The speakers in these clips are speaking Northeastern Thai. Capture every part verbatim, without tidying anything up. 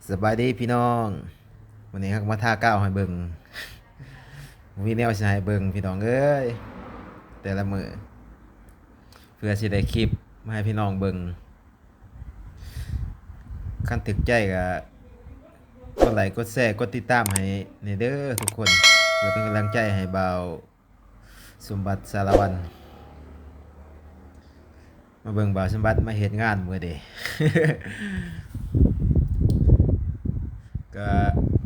สบายดีพี่น้อง วันนี้เราก็มาทากาวให้เบิ่ง มีแนวสิให้เบิ่งพี่น้องเอ้ย แต่ละมื้อ เพื่อสิได้คลิปมาให้พี่น้องเบิ่ง คันถูกใจก็กดไลค์ กดแชร์ กดติดตามให้แหน่เด้อทุกคน เพื่อเป็นกำลังใจให้บ่าวสมบัติสารวัตร มาเบิ่งบ่าวสมบัติมาเฮ็ดงานมื้อนี้ ก็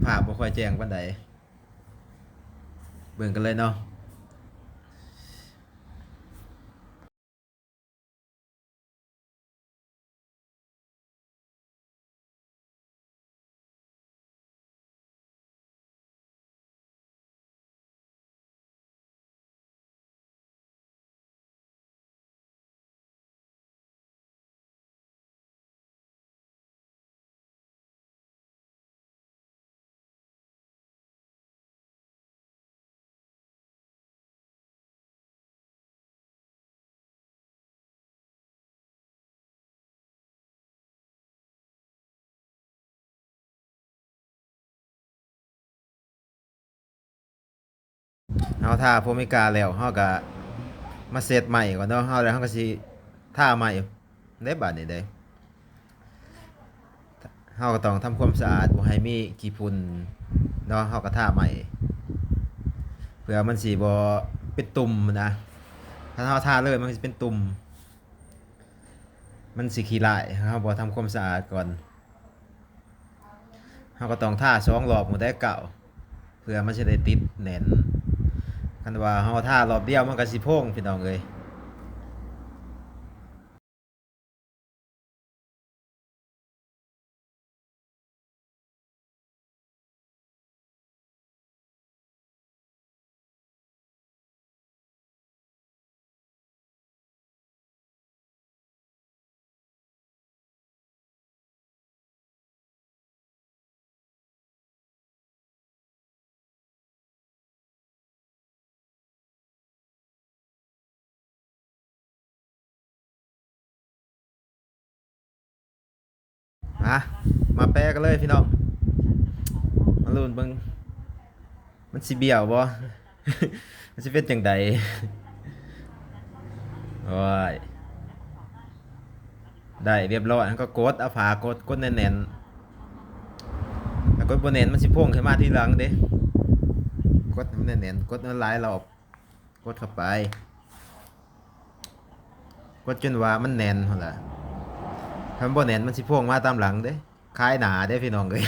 ภาพบ่ค่อยแจ้งปานใด เบิ่งกันเลยเนาะ เฮาทาโฟมเมกาแล้ว เฮาก็มาเซตใหม่ก่อนเนาะ เฮาแล้วเฮาก็สิทาใหม่เด้ บาดนี้เด้ เฮาก็ต้องทำความสะอาดบ่ให้มีขี้ฝุ่นเนาะ เฮาก็ทาใหม่ เพื่อมันสิบ่เป็นตุ่มนะ ถ้าเฮาทาเลยมันสิเป็นตุ่ม มันสิขี้ลาย เฮาบ่ทำความสะอาดก่อน เฮาก็ต้องทาสองรอบหมู่ได้เก่า เพื่อมันสิได้ติดแน่น คันว่าเฮาทารอบเดียวมันก็สิโพงพี่น้องเอ้ย มา มาแปะกันเลยพี่น้อง มาลุ้นเบิ่ง มันสิเบี้ยวบ่ มันสิเป็นจั่งใด โอ้ย ได้เรียบร้อย แล้วก็กด เอาฝากด กดแน่นๆ ถ้ากดบ่แน่นมันสิโพงขึ้นมาทีหลังเด้ กดให้มันแน่นๆ กดมันหลายรอบ กดเข้าไป กดจนว่ามันแน่นหั่นล่ะ ถ้ามันบ่แน่นมันสิโพงมาตามหลังเด้ ขายหนาเด้พี่น้องเอ้ย